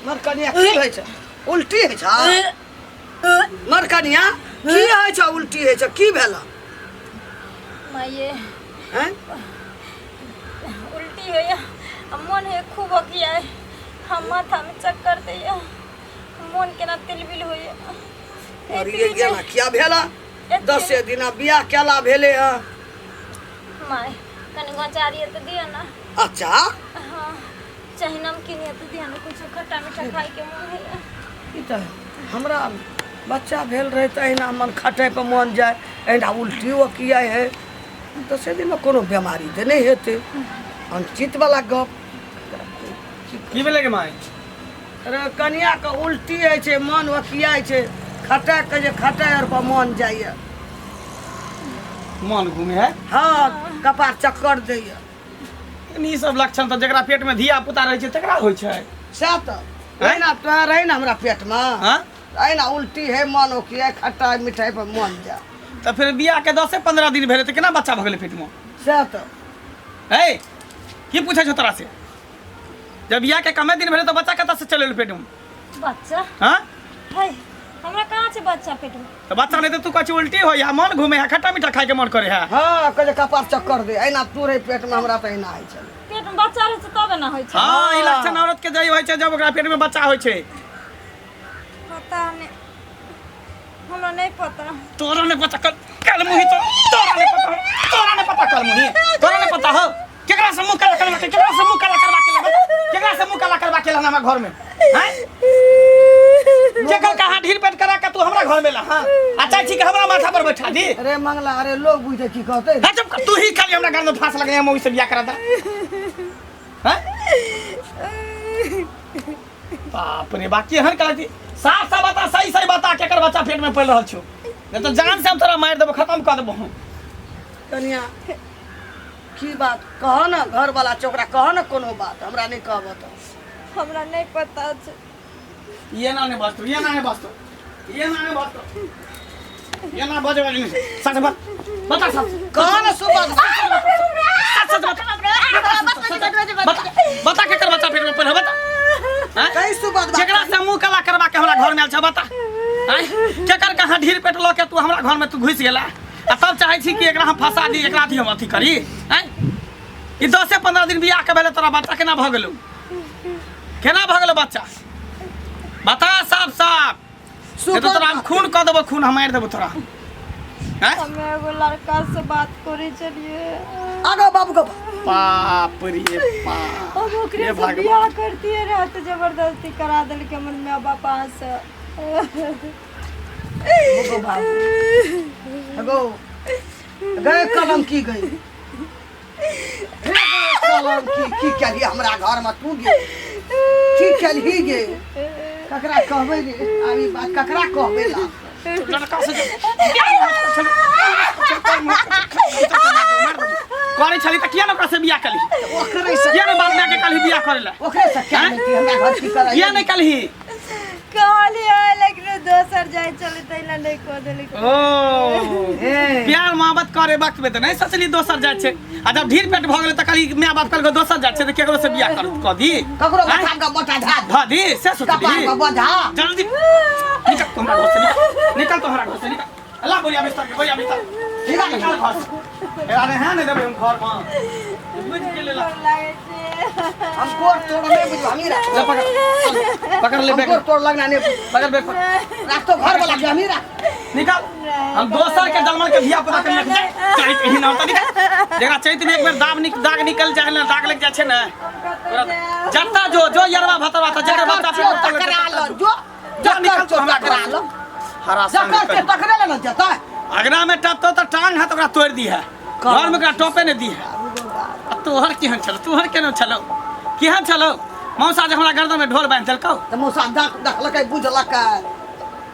मर कनिया की होइ छै उल्टी होइ छै मर कनिया की होइ छै उल्टी होइ छै की भेल माये हैं उल्टी होइए आ मोन होइए खूब अकियाए हम माथामे चक्कर दैए मोन केना तिलबिल होइए और ये गेला किया भेला दसे दिना बियाह केला भेले हँ माय कनि गचारी तऽ दिअ ने अच्छा हाँ चाहे नमकीन है तऽ दिअ ने कुछो खट्टा मीठा खाइके मोन होइए ई तऽ हमरा बच्चा भेल रहै तऽ अहिना मन खटै पर मन जाय अहिना उल्टियो किया है दसे दिनमे कोनो बेमारी तऽ नहि हेतै अनुचित वाला गप की भेलै गे माय अरे कनियाके उल्टी होइ छै मन ओकियाइ छै खटाके जे खटाइ आर पर मन जाइए मन घूमे है हँ कपार चक्कर दैए ई सब लक्षण तऽ जकरा पेट में धिया पुता रहै छै तकरा होइ छै सएह तऽ अहिना तोरा रहै ने हमरा पेटमे हाँ अहिना उल्टी है मन ओकियाइ खटाइ मिठाइ पर मन जाय तऽ फेर बियाह के 10-15 दिन भेलै तऽ केना बच्चा भऽ गेलै पेट में सएह तऽ है की पूछै छौ तोरा से जब बियाह के कमे दिन भेलै तऽ बच्चा कतऽ से चलि एलै पेट में बच्चा हाँ है हमरा कहाँ छै बच्चा पेट में तऽ बच्चा नहि तऽ तू कहै छी उल्टी होइ है मन घूमे है खट्टा मीठा खाय के मन करे है हँ कहै कपार चक्कर दे अहिना तू रहै पेटमे हमरा तऽ अहिना होइ छलै पेट में बच्चा रहै छै तबे ना होइ छै हाँ ई लक्षण औरत के जब होइ छै जब ओकरा पेट में बच्चा होइ छै पता नहि हमरा नहि पता तोरा नहीं पता कल कल मुही तो तोरा नहीं पता तोरा नहीं पता कल मुही तोरा नहीं पता हो केकरा से मुंह काला करवा के केकरा से मुंह काला करवा के ला केकरा से मुंह काला करवा के ला हमरा घर में हैं केकर कहाँ ढीर पेट करा के तू हमरा घर में ला हां अच्छा ठीक है हमरा माथा पर बैठा दी अरे मंगला अरे लोग बुझते की कहते हाँ चुप कर, तू ही खाली हमरा घर में फांस लगे हम से बियाह करा दा हैं बाप रे बाकी हर कला थी साफ साफ बता सही सही बता केकर बच्चा पेट में पड़ रहल छौ नहीं तो जान से हम तोरा मार देबो खत्म कर देबो हम कनिया की बात कह न घर वाला चोकरा कह न कोनो बात हमरा नहीं कहब तऽ हमरा नहि पता छै ये ना नहीं बचतो ये ना नहीं बचतो ये ना नहीं बचतो ये ना बजे वाली नहीं सच बता बता सच कह न सुबह सच सच बता बता बता केकर बच्चा पेट में पड़ बता हैं? कहीं सुबह बात केकरा से मुंह काला करवा के हमरा घर में आयल छ बता आँय? केकर कहाँ ढीर पेट लऽ के तू हमरा घर में तू घुसि गेला आ तब चाहै छी कि एकरा हम फंसा दी एकरा अथी हम अथी करी आँय ई 10-15 दिन बियाह के भेलै तोरा बच्चा केना भऽ गेलौ केना भऽ गेलौ बच्चा बता साफ साफ नहीं तो तोरा हम खून कऽ देबो खून हम मारि देबो तोरा आँय? हम एगो लड़का से बात करे छलिए आगो बाबू के बाप रे बाप हम ओकरे हे से भगवान। बियाह करतिए रहे तो जबरदस्ती करा देलके हमर माय बाप से गो बाबू गो गए कलम की गई हे गए कलम की की केलही हमरा घर में तू गे की केलही गे ककरा कहबै रे आब ई बात ककरा कहबै ला लड़का से करे छली त किया न ओकरा से बियाह कली ओकरे से किया न बाप माय के कलही बियाह करे ला ओकरे से क्या लेती हमरा घर की करै किया नहीं कलही कहलिए लेकिन दोसर जाय चले तैला नहीं कह देलकै ओ ए प्यार मोहब्बत करे वक्त में त नहीं सोचली दोसर जाय छै आ जब ढीर पेट भ गेलै त कहली माय बाप कहलको दोसर जाय छै त केकरो से बियाह कर क दी ककरो आँय? माथा के मोटा धा ध दी से सोचली कपार के बधा जल्दी निकल तू हमरा घर से निकल निकल तू हमरा घर से निकल अल्लाह बोरिया बिस्तर के बोरिया बिस्तर निकल निकल घर से एरा रे हां नहीं देबे हम घर में बुझ के लेला डर लागै छै हम गोर तोड़ नहीं बुझू हम ही राख ले पकड़ पकड़ ले हम बैग गोर तोड़ लगना नहीं बुझू। पकड़ बैग पकड़ राख तो घर वाला के हम ही राख निकल हम दोसर के जलमल के धिया पुता के लेके जाय चाहे कहीं ना होता निकल जेकरा चैत में एक बेर दाग निक दाग निकल जाए ना दाग लग जाए छै ना हम कतऽ जायब जत्ता जो जो यरवा भतरवा था जेकर बच्चा चो टकरा लो जो जो निकल चो तू हमरा टकरा लो हरा संग जकर से टकरे ले न जता अगना में टपतो तो टांग हाथ ओकरा तोड़ दी है घर में ओकरा टोपे नहीं दी है आ तोहर केहन छलो तोहर केहन छलो केहन छलो मौसा जे हमरा गर्दन में ढोल बांधि देलकौ त मौसा देख देखलकै बुझलकै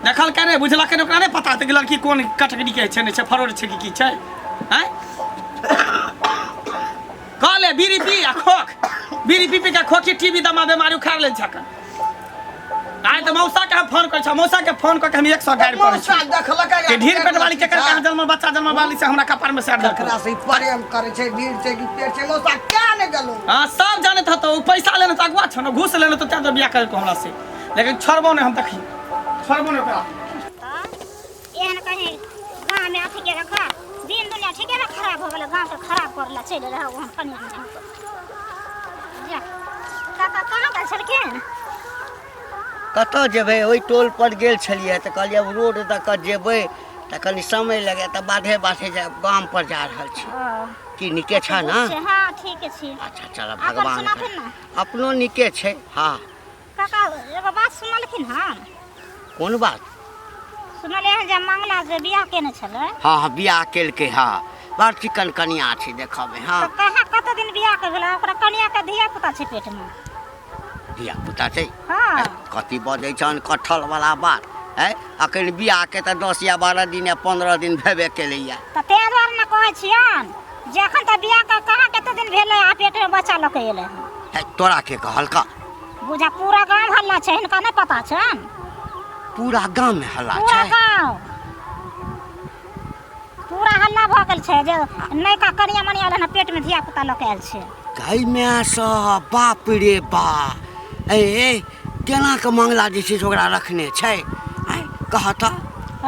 देखलकै नहि बुझलकै नहि ओकरा नहि पता हेतै कि लड़की कोन कैटेगरी के छै नहि छै फरोड़ छै कि की छै आँय कहले बीड़ी पी आ खोख बीड़ी पी पी के खोखी टीबी दमा बेमारी उखाड़ लेल छक आइ तऽ मौसा के हम फोन करै छी मौसा के फोन कऽ के हम 100 गारि पड़ै छी मौसा देखलकै कि ढीर पेट वाली केकर कहाँ जन्म बच्चा जन्म वाली से हमरा कपार में सर ककरा से ई प्रेम करै छै ढीर छै कि पेट छै मौसा क्या ने गेलो। हाँ सब जानत हतो, उ पैसा लेने तो अगुआ छौ न, घूस लेने तो तें तो बियाह करलको हमरा से, लेकिन छोड़बो नहीं हम, देखी छोड़बो नहीं ओकरा। एहन कहीं गाँव में अथी के रखा दिन दुनिया ठीके ना खराब हो गेलै, गाँव के खराब करला चलि रहा वहाँ कनिया जा। काका कहाँ गेल छलखिन? कतऽ जेबै, ओहि टोल पर गेल छलियै तऽ कहलियै आब रोड दऽ कऽ जेबै तऽ कनि समय लगे, तऽ बाधे बाधे जा गाम पर जा रहल छी। की नीके छ ने? हाँ ठीक छी। अच्छा चल अपन भगवान सुनाथिन ने। अपनो नीके छै। हाँ काका एगो बात सुनलखिन हन? कोन बात? सुनलियै हन जे मंगला जे बियाह केने छलै। हाँ हाँ बियाह केलकै। हाँ बड़ चिकन कनिया छै देखऽमे। हाँ तऽ कहाँ कते दिन बियाह के भेलै? ओकरा कनिया के धिया पुता छै पेट में। धिया पुता छै? हाँ। कथी बजै छन कटहल वाला बात है, अखन बियाह के तऽ 10 या 12 दिन या 15 दिन भेबे केलैया। तऽ ताहि दुआरे ने कहै छियन जे अखन तऽ बियाह के कहाँ कते दिन भेलै आ पेट में बच्चा लऽ के एलै हन। है, तोरा के कहलका? बुझा पूरा गाँव हल्ला छै, हिनका नहि पता छनि? पूरा गाँव में हल्ला पूरा छै? गाँव पूरा हल्ला भऽ गेल छै जे नयका कनिया मनिया एलै हन, पेट में धिया पुता लऽ के आयल छै। गै माय सब, बाप रे बा, ए ए केना के मंगला जे छै से ओकरा रखने छै? आँय कह तऽ।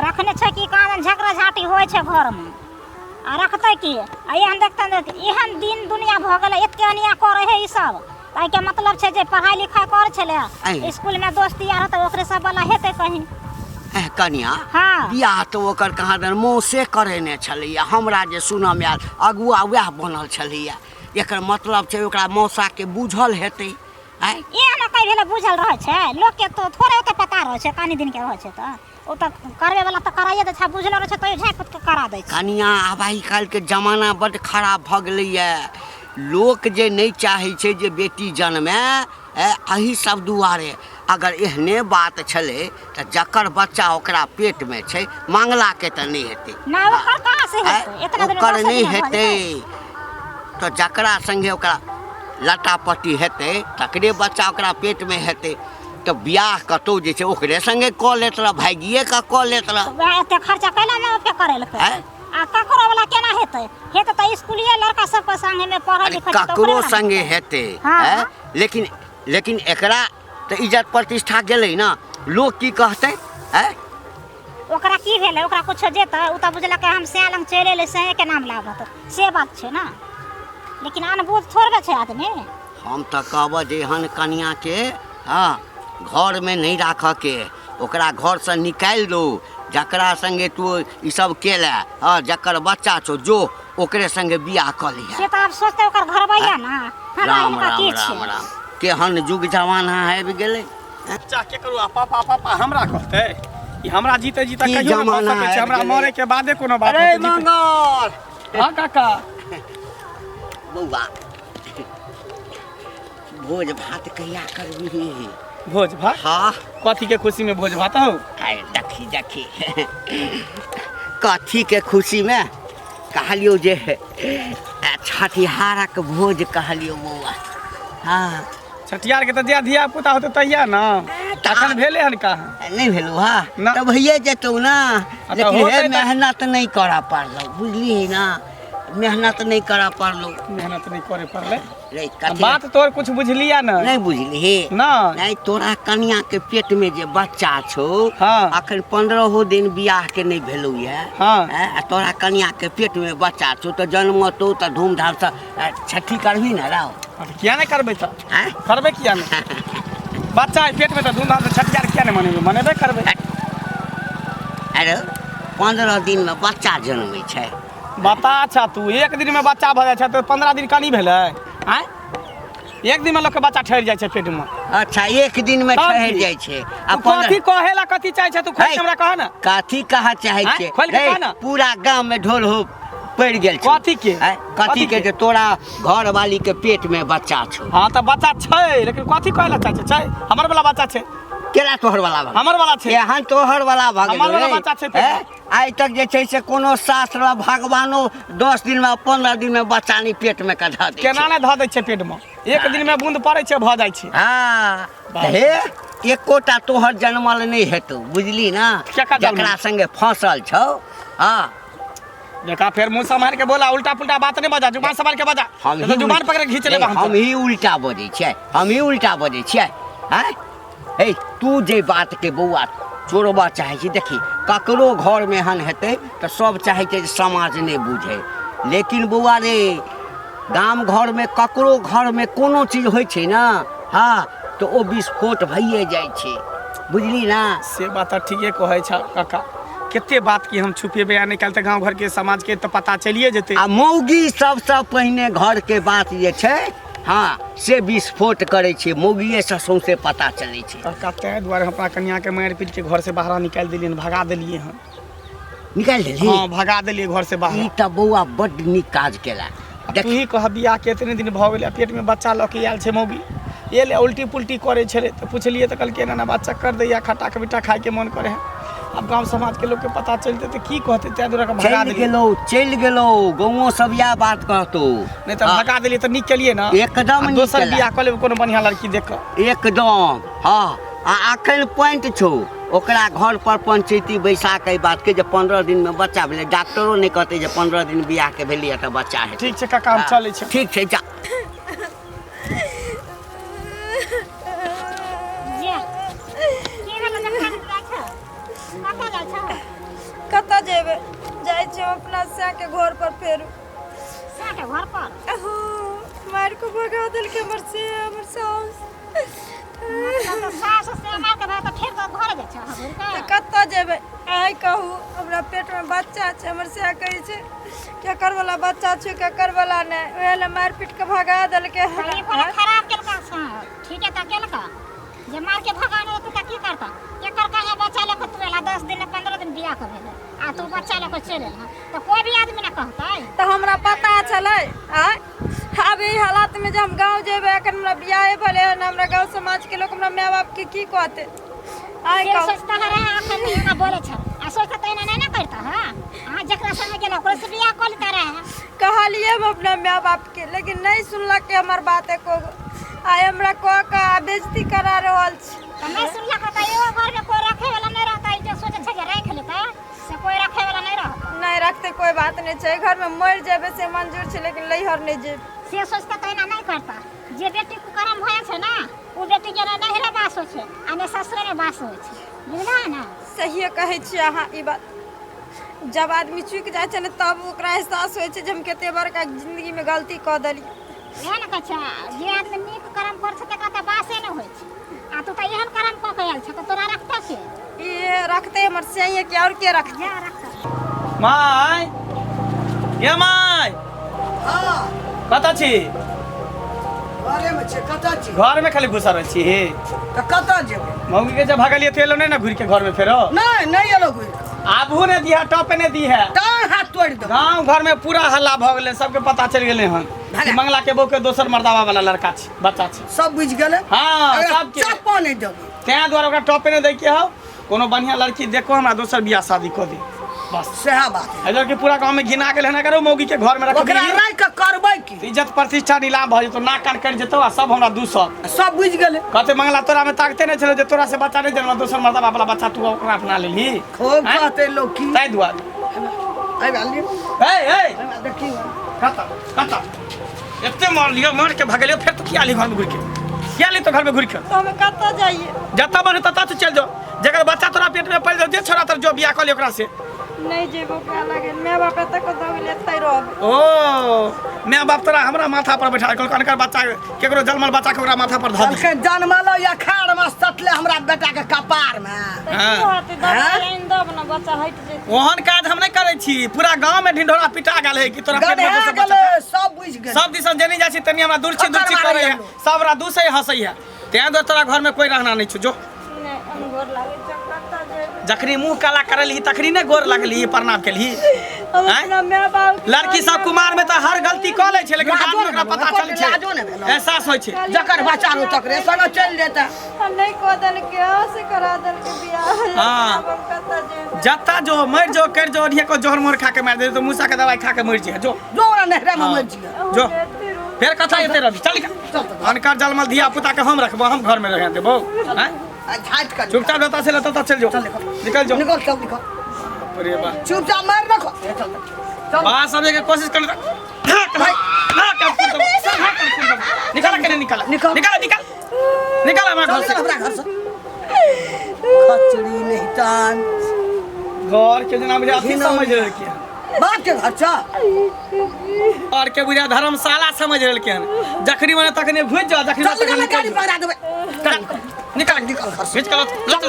रखने छै कि कहाँ झगड़ा झाँटी होइ छै घरमे आ रखतै की? आ एहन देखते ने एहन दिन दुनिया भऽ गेलै, एते अनिया करै है ई सब, एहिके मतलब छै जे पढ़ाइ लिखाइ करै छलै ऐं। स्कूल में दोस्ती यार होतै ओकरे सब वाला हेतै कहीं। एह कनिया, हाँ। बियाह तऽ ओकर कहाँ दन मौसे करेने छलैया, हमरा जे सुनऽमे आयल अगुआ वएह बनल छलैया। एकर मतलब छै ओकरा मौसाके बुझल हेतै। आँय एहन कहि भेलै बुझल रहै छै लोकके, तो थोड़े ओते पता रहै छै, कनी दिनके रहै छै तऽ ओ तऽ करबे वाला तऽ कराइए दै छै, बुझलो रहै छै तैयो झाँपि पोति कऽ करा दै छै। कनिया आब आइ काल्हिके जमाना बड्ड खराब भऽ गेलैए, लोक जे नहि चाहै छै जे बेटी जनमे एहि सब दुआरे। अगर एहने बात छलै तऽ जकर बच्चा ओकरा पेटमे छै मंगलाके तऽ नहि हेतै ना, ओकर कहाँ से हेतै? एतना दिन ओकर दसे नहि दिन भऽ हेतै जेतै। तऽ जकरा सङ्गे ओकरा लटापटी हेतै तकरे बच्चा ओकरा पेटमे हेतै, तऽ बियाह कतहु जे छै ओकरे सङ्गे कऽ लेत रह, भागिए कऽ कऽ लेत रह। तऽ वएह एते खर्चा कैला ने ओते करेलकै? आँय? आ ककरो वाला केना हेतै? हेतै तऽ स्कूलिये लड़का सबके संगे में पढ़ै अरे लिखै छै तऽ ओकरे ककरो वाला सङ्गे हेतै। हेतै। हाँ। आँय? लेकिन लेकिन एकरा तऽ इज्जत प्रतिष्ठा गेलै ने, लोक की कहतै? आँय ओकरा की भेलै? ओकरा कुछो जेतै? ओ तऽ बुझलकै हम सएह लग चलि एलै, सएहके नाम लागत, से बात छै ने। लेकिन अनबुझ थोड़बे छै आदमी। हम तऽ कहबह जे एहन कनिआँके हँ घरमे नहि राखऽके, ओकरा घरसँ निकालि दौ। जकरा सङ्गे तू ई सब केलए हँ, जकर बच्चा छौ जो ओकरे सङ्गे बियाह कऽ लिहे। से तऽ आब सोचतै ओकर घरबैया ने, हमरा राम हिनका राम की राम छै? राम, केहन युग जमाना आबि गेलै। बच्चा के करू आ पापा पापा हमरा कहतै? ई हमरा जीते जीते की कहियो नहि भऽ जमाना सकै छै, आबि हमरा गेलै। मरे के बादे कोनो बात अरे होतै जीते। मंगल। हाँ काका। बौआ भोज भात कहिया करबही? भोज भात? हाँ। कथी के खुशी में भोज भात हो? आय देखी देखी कथी के खुशी में कहलियौ जे छठिहारक भोज कहलियौ बौआ। हाँ छठिहार के तऽ जे धिया पुता होतै तहिया ने, अखन भेलै हन कहाँ? नहि भेलौ? हाँ ना। तऽ भइए जेतौ ने। तऽ लेकिन हे होतै तऽ- मेहनत नहि करऽ पड़लौ, बुझलिही ना, मेहनत नहि करऽ पड़लौ। मेहनत नहि करे पड़लै। रे कथी बात तोर कुछ बुझलिया ने? नहि बुझलिही ना। नहि, तोरा कनिया के पेट में जे बच्चा छौ, हाँ। अखन 15 दिन बियाह के नहि भेलौ ये। हाँ। आ तोरा कनिया के पेट में बच्चा छौ तऽ जन्मतौ तऽ धूमधाम से छठी करबही ने राव? हाँ, तऽ किया नहि करबै तऽ? आँय? करबै किया नहि? बच्चा है पेट में तऽ धूमधाम से छठिहार किया नहि मनेबै? मनेबे करबै। अरे 15 दिन में बच्चा जन्मै छै। बता अच्छा तू, एक दिन में बच्चा भऽ जाइ छै तऽ 15 दिन कनी भेलै? आँय, एक दिन में लोक के बच्चा ठहरि जाइ छै पेट में। अच्छा एक दिन में तब ठहरि की? जाइ छै। आ तू कथी कहे ला कथी चाहै छै तू खोलि है। के हमरा कह ने। कथी कह चाहै आँय? छियै? खोलि के रे, कह ने। पूरा गाँव में ढोल हो पड़ि गेल छौ। कथी के? आँय? कथी कथी के? के? जे तोरा घरवाली के पेट में बच्चा छौ। हाँ तऽ बच्चा छै, लेकिन कथी कहे ला चाहै छै? छै हमर वाला बच्चा छै। केना तोहर वाला भऽ गेल? हमर वाला छै। एहन तोहर वाला भऽ गेल हमर वाला रे। बच्चा छै पेट में। हैं? आइ तक जे छै से कोनो शास्त्र मे भगवानो 10 दिन में 15 दिन में बच्चा नहि पेट में के धऽ दै केना छै। नहि धऽ दै छै पेट में? एक दिन में बूंद पड़ै छै भऽ जाइ छै। हाँ बाप। हे एकोटा तोहर जनमल नहि हेतौ, बुझली ना, केकर जनमल? जकरा संगे फंसल छौ। हाँ देखा फेर मुंह संभाल के बोला उल्टा पुल्टा बात नहीं बजा जुबान संभाल के बजा हम नहीं तो ही जुबान पकड़ के खींच लेबा नहीं, हम हम ही उल्टा बजै छियै हम ही उल्टा बजै छियै आँय हे तू जे बात के बौआ चोरबा चाहै छी देखी ककरो घरमे एहन हेतै तऽ सब चाहै छै जे समाज नहि बुझै लेकिन बौआ रे गाम घरमे ककरो घरमे कोनो चीज होइ छै ने हँ तऽ ओ विस्फोट भइए जाइ छै बुझली ना से बात तऽ ठीके कहै छ काका कते बात की हम छुपेबै आ निकालि तऽ गाँव घरके समाजके तऽ पता चलिए जेतै आ मौगी सबसँ पहिने घरके बात जे छै हँ से विस्फोट करै छै मौगिएसँ सौंसे पता चलै छै काका ताहि दुआरे हम अपना कनियाके मारि पीट के घरसँ बाहर निकालि देलियै हन भगा देलियै हन निकालि देलही हँ भगा देलियै घरसँ बाहर ई तऽ बौआ बड्ड नीक काज केला तू ही कह बियाह के एतने दिन भऽ गेलै पेट में बच्चा लऽ के आयल छै मौगी एले उल्टी पुल्टी करै छलै तऽ पुछलियै तऽ कहलकै एना एना बात चक्कर दैया खट्टा खबिट्टा खायके मन करै है आब गाँव समाजके लोकके पता चलतै तऽ की कहतै ताहि दुआरे भगा चलि देलियै गेलौ चलि गेलौ गाँवो सब इएह बात कहतौ नहि तऽ भगा देलियै तऽ नीक केलियै ने एकदम आ नीक दोसर केला। बियाह कऽ लेबै कोनो बढ़िआँ लड़की देख कऽ एकदम हँ आ अखन पॉइंट छौ ओकरा घर पर पंचैती बैसा के एहि बात के जे 15 दिन में बच्चा भेलै डॉक्टरो नहि कहतै जे 15 दिन बियाह के भेलियै तऽ बच्चा हेतै ठीक छै काका हम चलै छी ठीक छै जा जे की भेलै जखन जाइ छौ कतऽ जाइ छौ कतऽ जेबै जाइ छी हम अपना सैके घर पर फेर सैके घर पर मारि कऽ भगा देलकै हमर से हमर साउस मतलब तऽ सास से मार के भगा तऽ फेर तऽ घर जाइ छौ घुरि तऽ कऽ कतऽ जेबै आइ कहू हमरा पेटमे बच्चा छै हमर सएह कहै छै केकर वाला बच्चा छै केकर वाला नहि ओएह लए मारि पीट कऽ भगा देलकै तऽ ई कोनो खराब केलका से ठीक है तऽ केलका जे मार के भगा देलकै तू तऽ की करता एकर कहाँ बच्चा लऽ कऽ तू एला 10 दिन 15 दिन बियाह के भेलै आ तू बच्चा लऽ कऽ चलि एलह तऽ कोइ भी आदमी ने कहतै तऽ हमरा पता छलै आँय आब ई हालातमे जे हम गाँव जेबै एखन हमरा बियाहे भेलै हन हमरा गाँव समाजके लोक हमरा माय बापके की कहतै आइ से कहू सोचता है रहे अखन एना बोले छ आ सोचता त एना नहीं ना करता है अहाँ जकरा संगे गेला ओकरे से बियाह कऽ लेता रहे कहलियै हम अपना माय बापके लेकिन नहि सुनलक हमर बात एको गो आइ हमरा कह कऽ आ बेइज्जती करा रहल छी तऽ नहीं सुनलक तऽ एगो घर में कोई रखे वाला नहीं रहता जे सोचे छै जे राखि लेता से कोई रखे वाला नहीं रहता नहि रखते कोई बात नहि छै घरमे मरि जेबै से मंजूर छै लेकिन लैहर नहि जेबै से सोचता तऽ एना नहीं करता जे बेटी कुकर्म भए छै ना ओ बेटी के ने नहिरे बास होइ छै आ ने ससुरे में बास होइ छै बुझलह ने सहिए कहै छियै अहाँ ई बात जब आदमी चुकि जाइ छै ने तब ओकरा एहसास होइ छै जे हम कते बड़का जिन्दगीमे गलती कऽ देलियै इएह ने कहै छै जे आदमी नीक कर्म करै छै तकरा तऽ बासे नहि होइ छै आ तू तऽ एहन कर्म कऽ के आयल छ तऽ तोरा रखतौ के ई रखते हमर सैया के और के रखते जा रखतौ माय ये माय हाँ कतऽ छी घरेमे छै कतऽ छी घरमे खाली घुसल रहै छी तऽ कतऽ जेबै मौगी के जब भगलियै तऽ एलो नहि ने घुरि के घरमे फेरो नहि नहि एलौ घुरि कऽ आबू ने दिहा टप ने दी है टाँग हाथ तोड़ि देबौ गांव घर में पूरा हल्ला भऽ गेलै सबके पता चलि गेलै हन कि मंगला के बहू के दोसर मर्दावा वाला लड़का छै बच्चा छै सब बुझि गेलै हाँ एकरा सबके चप्पा नहि देबै तें दुआरे ओकरा टपे नहि दै के हौ कोनो बढ़िया लड़की देखो हमरा दोसर बियाह शादी कऽ दे बस सएह बात है इधर के पूरा गांव में घिना गेल हन अगर ओ मौगी के घर में रख ओकरा राखि कऽ करबै की इज्जत प्रतिष्ठा नीलाम भऽ जेतौ नाक कान कटि जेतौ आ सब हमरा दूसत सब बुझि गेलै कहते मंगला तोरा में ताकते नहि छलो जे तोरा से बच्चा नहि जनमल दोसर मर्दावा वाला बच्चा तू ओकरा अपना लेलही खूब आँय? कहतै लोक की ताहि दुआरे एहि बार लियौ, ए ए एहि बार देखियौ कतऽ कतऽ एते मारलियो मार के भगलियो फेर तू किया ली घर में घुरि के किया ली तो घर में घुरि के तो हम कतऽ जाइए जतऽ मन ततऽ तू चलि जाओ जकर बच्चा तोरा पेट में पल जाओ जे छोरा तर जो बियाह कऽ ले ओकरा से नहीं जेबो ओकरा लगे माय बाप एतऽ कतऽ गेलै एतै रहबै ओ माय बाप तोरा हमरा माथा पर बैठा कहलक अनकर बच्चा केकरो जन्मल बच्चा के ओकरा माथा पर धऽ दी कहलकै जनमलो अखाड़ मे सटले हमरा बेटा के कपार मे तऽ की हाँ। होतै दवाइ आनि देब ने बच्चा हटि जेतै ओहन काज हम नहि करै छी पूरा गांव में ढिंढोरा पिटा गेल है कि तोरा पेट में गन्हा दोसर बच्चा गेलै सब बुझि गेलै सब दिसन जेनी जाइ छी तनी हमरा दूर छी दूर छी खतर करै है मारै सब हमरा दूसै हंसै है तें दुआरे तोरा घर में कोई रहना नहीं छौ जो नहि हम गोर लागै छै कतऽ जेबै जखनी मुंह काला करलही तखनी ने गोर लगलही प्रणाम केलही हम आँय? अपना माय बाप के लड़की सब कुमार में तऽ हर गलती कऽ लै छै लेकिन लाजो बाद में ने ओकरा भेलौ, पता एको चलै दिन लाजो ने छै भेलौ। एहसास होइ छै जकर बच्चा रहौ तकरे संगे चलि जेता हम नहि कऽ देलकै से करा देलकै बियाह लेकिन हाँ। आब हम कतऽ जेबै जत्ता जो मरि जो करि जो ओढ़िए को जोहर मोहर खा के मारि दे तो मूसा के दवाई खा के मरि जे जो जो ओकरा नहरा में मरि जिया जो। एते रो फेर कथा एते रवि चल निकल। चल तऽ अनकर जलमल धिया पुता के हम रखबो हम घर में रह देबो आँय? आ झाटि कऽ चुपचाप जता से लता चल जो चल निकल। निकल जो निकल चल निकल अरे बा चुपचाप मारि रखो चल चल। चल। बात समझे के कोशिश कर निकाल के निकाल निकाल। निकाल निकाल निकाल हमरा घर चल से हमरा घर से खचड़ी नहीं तान घर के जना बुझा अथी समझ रहल के बाप के घर छ और के बुझा धर्मशाला समझ रहल के हन जखनी मने तखने घुस जा जखनी चल मने निकाल तखने गाड़ी पकड़ा देबै निकाल निकाल घर से। घिच के लत लत